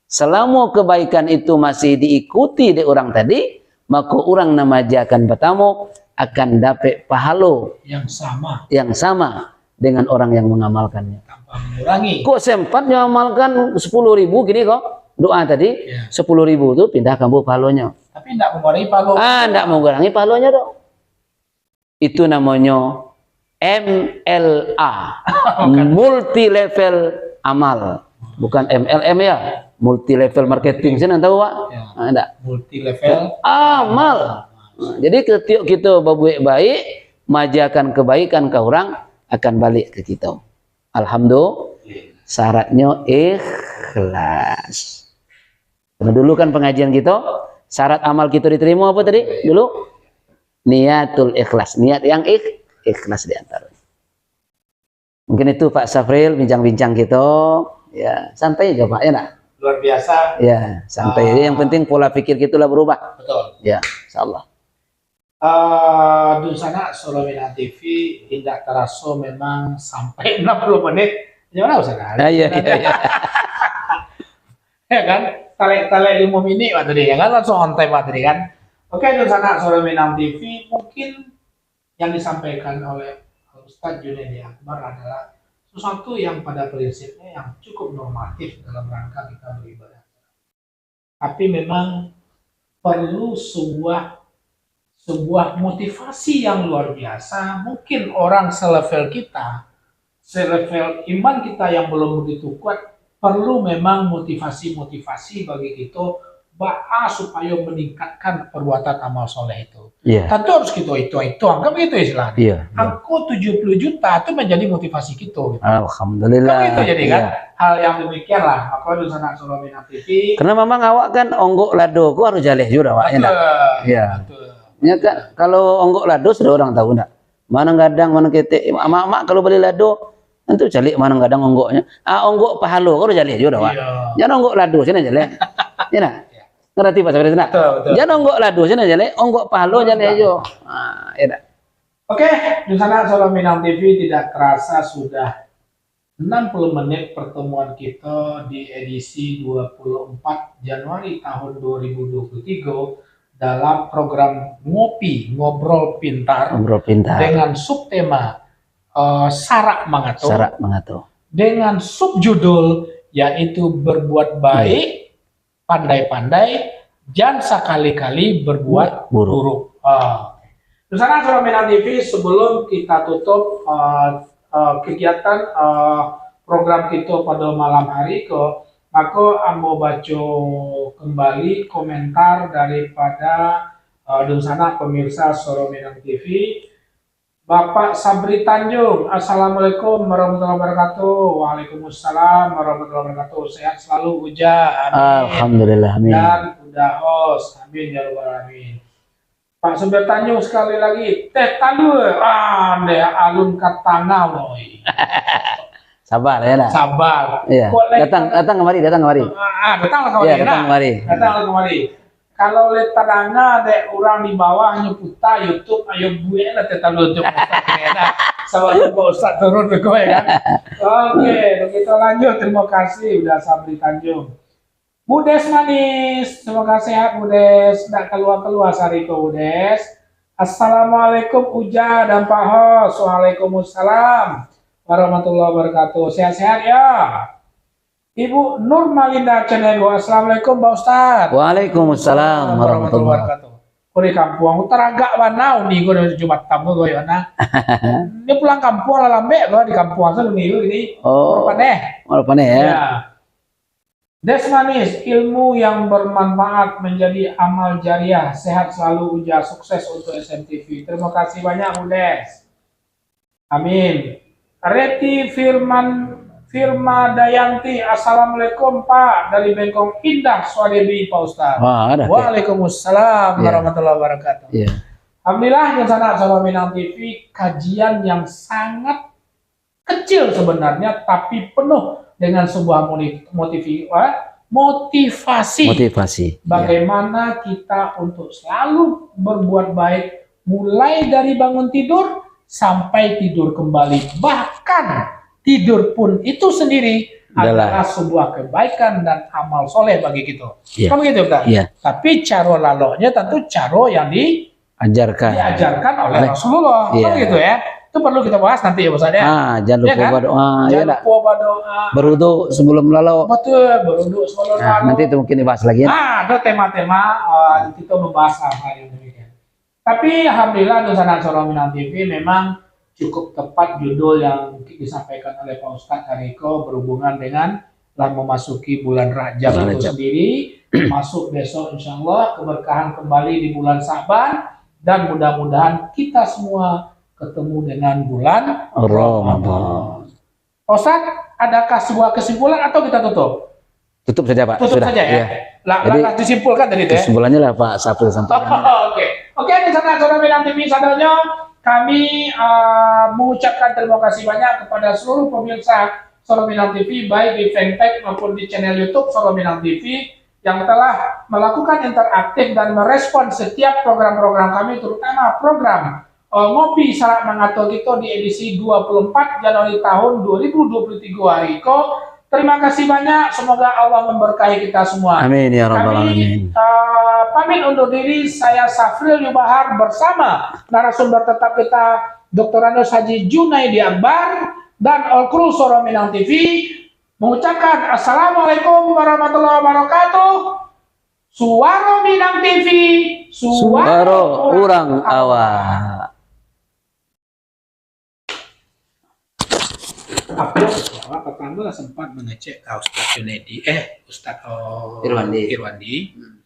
Selamo kebaikan itu masih diikuti dek urang tadi, mako urang nan maajakan partamo akan dapek pahalo Yang sama. yang sama dengan orang yang mengamalkannya. Tanpa mengurangi. Kok sempat nyo amalkan sepuluh ribu kini ko, doa tadi, Ya. sepuluh ribu tu pindah ka ambo pahalonyo. Tapi ndak mengurangi pahalo. Ah, ndak mengurangi pahalonyo doh. Itu namonyo M L A, Bukan. multi level amal. Bukan M L M ya, multi level marketing. Sia nan tahu, Pak? Ya. Ah, ndak. Multi level Amal. Nah, jadi, setiap kito babuek baik, maajakan kebaikan ka urang, akan balik ka kito. Alhamdulillah, syaratnyo ikhlas. Karena dulu kan pengajian kito, syarat amal kito diterima apa tadi? Dulu, niatul ikhlas, niat yang ikh-, ikhlas di antara. Mungkin itu, Pak Safril, bincang-bincang kito. Ya, santai aja, Pak, ya ndak? Luar biasa. Ya, santai aja. Yang Ah. penting pola pikir kito lah berubah. Betul. Ya, insyaallah. Ah, Dunsanak Suaro Minang T V, indak taraso memang sampai enam puluh menit. Macam mana, Ustaz? Ah, iya, iya, iya. Ya kan? Talek-talek limo minik, Pak, tadi, ya kan? Langsung on time, Pak, tadi, kan? Oke, Dunsanak Suaro Minang T V, mungkin yang disampaikan oleh Ustaz Junaidi Akbar adalah sesuatu yang pada prinsipnya yang cukup normatif dalam rangka kita beribadah. Tapi memang perlu sebuah, sebuah motivasi yang luar biasa. Mungkin orang selevel kita, selevel iman kita yang belum begitu kuat, perlu memang motivasi-motivasi bagi kita, baa supayo meningkatkan perbuatan amal soleh itu. Iya. Tantu harus kita hitung-hitung, kan begitu istilahnya. Iya, iya. Angko tujuh puluh juta itu menjadi motivasi kita, gitu. Alhamdulillah. Kan begitu jadi, kan? Iya. Hal yang demikianlah, apa, Dunsanak Suaro Minang T V. Karena memang awak kan onggok lado ko harus jaleh juo, awak, ya ndak? Betul. Iya. Betul. Ya kan, kalau onggok lado sudah orang tahu ndak? Mano gadang, mano ketek. Amak-amak kalau bali lado, nanti caliak mano gadang onggoknyo. Ah, onggok pahalo ko jaleh juo dah, Wak. Iya. Jan onggok lado sinan jaleh. Ya nah? Iya. Ngerti, Pak Safri, nak? Betul, betul. Jan onggok lado sinan jaleh, onggok pahalo jaleh juo. Ah, ya dah. Oke, Dunsanak Suaro Minang T V, tidak terasa sudah enam puluh menit pertemuan kita di edisi dua puluh empat Januari tahun dua ribu dua puluh tiga dalam program Ngopi, Ngobrol Pintar. Ngobrol Pintar. Dengan subtema, eh, Sarak Mangato. Sarak Mangato. Dengan subjudul yaitu Berbuat Baik, Baik. Pandai-pandai, jan sakali-kali berbuat Buruk. Buruk. Ah, oke. Dunsanak Suara Minang T V, sebelum kita tutup, uh, uh, kegiatan, uh, program kita pada malam hari ko, mako ambo baco kembali komentar daripada, uh, dunsanak pemirsa Suara Minang T V. Bapak Sabri Tanjung, "Assalamualaikum warahmatullahi wabarakatuh." "Waalaikumsalam warahmatullahi wabarakatuh. Sehat selalu, Uja." Amin. Alhamdulillah, amin. Dan Uda Hos. Amin ya rabbal alamin. Pak Sabri Tanjung sekali lagi, "Teh talua, ah, deh alun ka tangah, woi." Sabar, ya, nak? Sabar. Iya. Kok lai datang, datang kemari, datang kemari. Ah, ah, datanglah kemari, ya, datang kemari. Datanglah kemari. Kalau lai tadanga dek urang di bawah nyo puta YouTube, ayo buek lah Teh Talua tu. Sabar tu Pak Ustaz turun ke kowe, kan? Oke, begitu lanjut. Terima kasih udah Sabri Tanjung. Budes Manis, semoga sehat Budes. Ndak keluar-keluar sari ko Budes. "Assalamualaikum Uja dan Pak Hos." "Waalaikumsalam warahmatullahi wabarakatuh. Sehat-sehat ya." Ibu Nurmalinda Cenego, "Assalamualaikum, Pak Ustaz." "Waalaikumsalam warahmatullahi wabarakatuh." Ko di kampuang, taragak bana uni ko di Jumatan ko, yo, nah. Ni pulang kampuang lah lambek ko di kampuang, so uni ko gini. Oh. Baru paneh. Baru paneh, ya. Ya. Des Manis, ilmu yang bermanfaat menjadi amal jariah. Sehat selalu Uja, sukses untuk S M T V. Terima kasih banyak, Udes. Amin. Reti Firman, Firma Dayanti, "Assalamualaikum, Pak, dari Bengkong Indah, Suadebi, Pak Ustaz." Wah, ada, oke. "Waalaikumsalam, iya, warahmatullahi wabarakatuh." Iya. Alhamdulillah, dunsanak Suara Minang T V, kajian yang sangat kecil sebenarnya, tapi penuh dengan sebuah moni-, motivi-, eh, motivasi. Motivasi, iya. Bagaimana kita untuk selalu berbuat baik, mulai dari bangun tidur sampai tidur kembali. Bahkan tidur pun itu sendiri adalah sebuah kebaikan dan amal soleh bagi kita. Iya. Kan begitu, Ustaz? Iya. Tapi caro laloknya tentu caro yang diajarkan oleh Rasulullah. Iya. Kan begitu, ya? Itu perlu kita bahas nanti, ya, Ustaz, ya. Ah, jangan lupa berdoa, ya, nak? Jangan lupa berdoa. Berwuduk sebelum lalok. Betul, berwuduk sebelum lalok. Nah, nanti itu mungkin dibahas lagi, ya. Ah, ada tema-tema, eh, kita membahas hal-hal yang demikian. Tapi alhamdulillah, dunsanak Suara Minang T V memang cukup tepat judul yang disampaikan oleh Pak Ustadz hari ko berhubungan dengan lah memasuki bulan Rajab itu sendiri, masuk besok insyaallah, keberkahan kembali di bulan Sa'ban, dan mudah-mudahan kita semua ketemu dengan bulan Ramadan. Ramadan. Ustaz, adakah sebuah kesimpulan atau kita tutup? Tutup saja, Pak. Tutup saja, ya? Iya. Lah, jadi, lah disimpulkan tadi, ya? Kesimpulannya lah Pak Safril sampaikan. Oke. Oke, dunsanak Suara Minang T V sadonyo, kami, eh, mengucapkan terima kasih banyak kepada seluruh pemirsa Suara Minang T V, baik di fanpage maupun di channel YouTube Suara Minang T V, yang telah melakukan interaktif dan merespon setiap program-program kami, terutama program eh, Ngopi Sarak Mangato kito di edisi dua puluh empat Januari tahun dua ribu dua puluh tiga hari ko. Terima kasih banyak, semoga Allah memberkahi kita semua. Amin, ya rabbal alamin. Kami, eh, pamit undur diri, saya Safril Yubahar bersama narasumber tetap kita, Doktor Anus Haji Junaidi Akbar, dan all kru Suara Minang T V, mengucapkan Assalamualaikum warahmatullahi wabarakatuh. Suara Minang T V, suara urang awak. Apa, awak pertama sempat mengecek ka Ustaz Junaidi, eh, Ustaz, oh, Irwandi. Irwandi. Hmm.